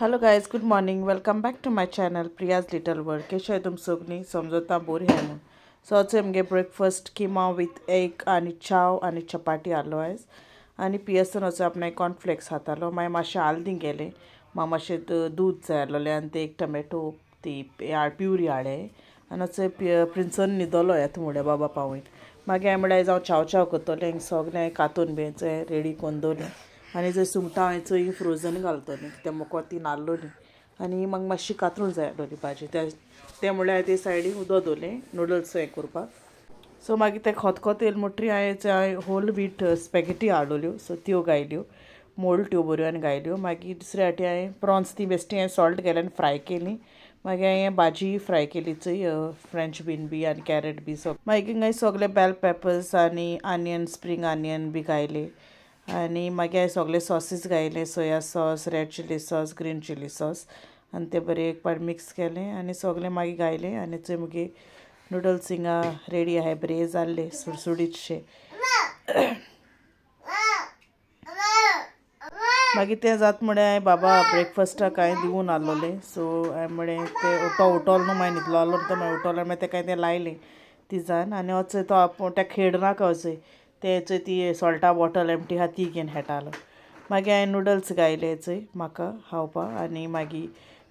Hello guys, good morning, welcome back to my channel Priya's little world. केशे तुम सगळीं समजता बोरी आहे म्हणून. सो आज आमगे ब्रेकफास्ट किमा विथ एग आनी चाव आनी चपाटी आलो आयज. आनी पियसन वचो आपणाक कॉर्नफ्लेक्स खातालो. मागीर मातशें आल्दी गेलें, मागीर मातशें दूद जाय आसलेलें आनी ते एक टमॅटो ती प्युरी हाडले आनी अशें प्रिन्सन न्हिदलो येता म्हणलें बाबा पावयन. मागीर हांवें म्हणलें आयज हांव चाव चाव करतलें, सगळें कातून बी रेडी करून दवरलें आनी जंय सुंगटां हांवें चोय फ्रोजन घालतलें ते म्हाका ती नाल्लोली आनी म्हाका मातशी कातरूण जाय आसलोली भाजी. तें म्हणल्यार हांवें ते सायडीन उदक दवरलें नुडल्स हें करपाक. सो मागीर तें खतखत येयलें म्हणटरी हांवें होल व्हीट स्पॅगेटी हाडलोल्यो, सो त्यो गायल्यो, मोडल्यो त्यो बऱ्यो आनी गायल्यो. मागीर दुसऱ्या फावटी हांवें प्रॉन्स ती बेश्टी हांवें सॉल्ट घालें आनी फ्राय केली. मागीर हांवें भाजी फ्राय केली चोय, फ्रेंच बीन बी आनी कॅरट बी सग. मागीर हांवें सगळे बेल पेपर्स आनी आनियन, स्प्रींग आनियन बी घायले आनी मागीर हांवें सगळे सॉसीस घायले, soya sauce, red chilli sauce, green chilli sauce आनी ते बरें एक पाट मिक्स केलें आनी सगळें मागीर घायलें. आनी चोय मुगे नुडल्स हिंगा रेडी आहाय, बरे जाल्ले सुडसुडीतशे. मागीर तें जाता म्हळ्यार हांवें बाबा ब्रेकफास्टाक कांय दिवन आसलोलें. सो हांवें म्हळें तें तो उठोलो न्हू, मागीर न्हिदलो आसलो तो, मागीर उठोलो मागीर तेका तें लायलें तिजान. आनी वचय तो आपूण तेका खेळनाका वचय, तें चोय ती सॉल्टा बॉटल एमटी आहा ती घेवन खेळटालो. मागीर हांवें नुडल्स गायले चोय म्हाका खावपाक आनी मागीर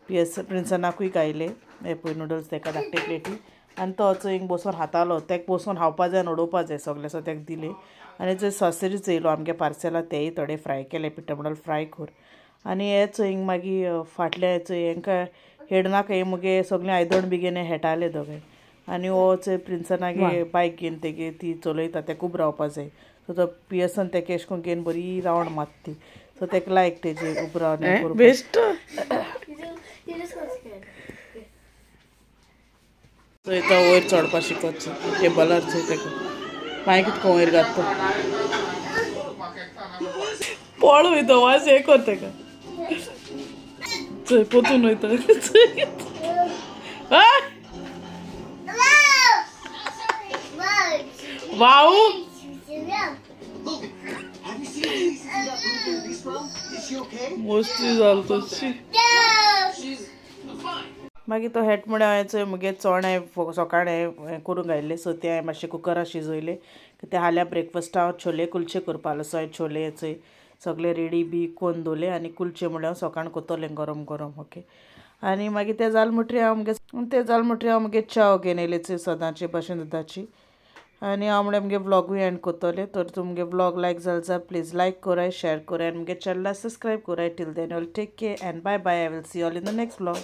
पियस प्रिन्सनाकूय गायले हे पळय नुडल्स तेका धाकटे प्लेटी. आनी तो चोय हिंग बसून खातालो, तेका बसून खावपा जाय आनी उडोवपा जाय सगळें, सो तेका दिलें. आनी चोय सॉसेज येयलो आमगे पार्सेला, तेय थोडे फ्राय केले, पिट्टा म्हणल्यार फ्राय कर. आनी हे चोय हिंग मागीर फाटले चोय हेंकां हेडनाका हे मुगे सगळें आयदण बी घेवन हेटाले दोगांय. आनी हो चोय प्रिन्सनागे बायक घेवन तेगे ती चलयता, तेका उब रावपा जाय. सो तो पियसन तेका एशें करून घेवन बरी रावंड मारता ती, सो तेका लायक तेजे उब रावन. बेस्ट. चोय तो वयर चडपा शिकोच टेबलार, चोय तेका मागीर कितको वयर घात पळ वयता वास हें कर तेका, चोय पोतून वयता. वाव मस्ती जाल तशी. मागीर तो हेट म्हळ्यार हांवें चोय मुगे चणे सकाळीं करूंक घायल्ले, सो ते हांवें मातशे कुकरार शिजयले. ते हाल्या ब्रेकफास्टा हांव छोले कुलचे करपा आसलो. सो हांवें छोले चोय सगळे रेडी बी कोन्न दवरले आनी कुलचे म्हळ्यार हांव सकाळ करतलें गरम गरम. ओके. आनी मागीर तें जालें म्हणटरी हांव मुगे तें जालें म्हणटरी हांव मुगे च्याव घेवन येयलें चोय सदांचे भाशेन दुदाची. आनी हांव म्हळ्यार मुगे व्लॉगूय एंड करतलें. तर तुमगे व्लॉग लायक जालें जाल्यार प्लीज लायक कराय, शेअर कराय आनी मुगे चॅनलाक सबस्क्रायब कराय. Till then all take care and bye bye. I will see all in the next vlog.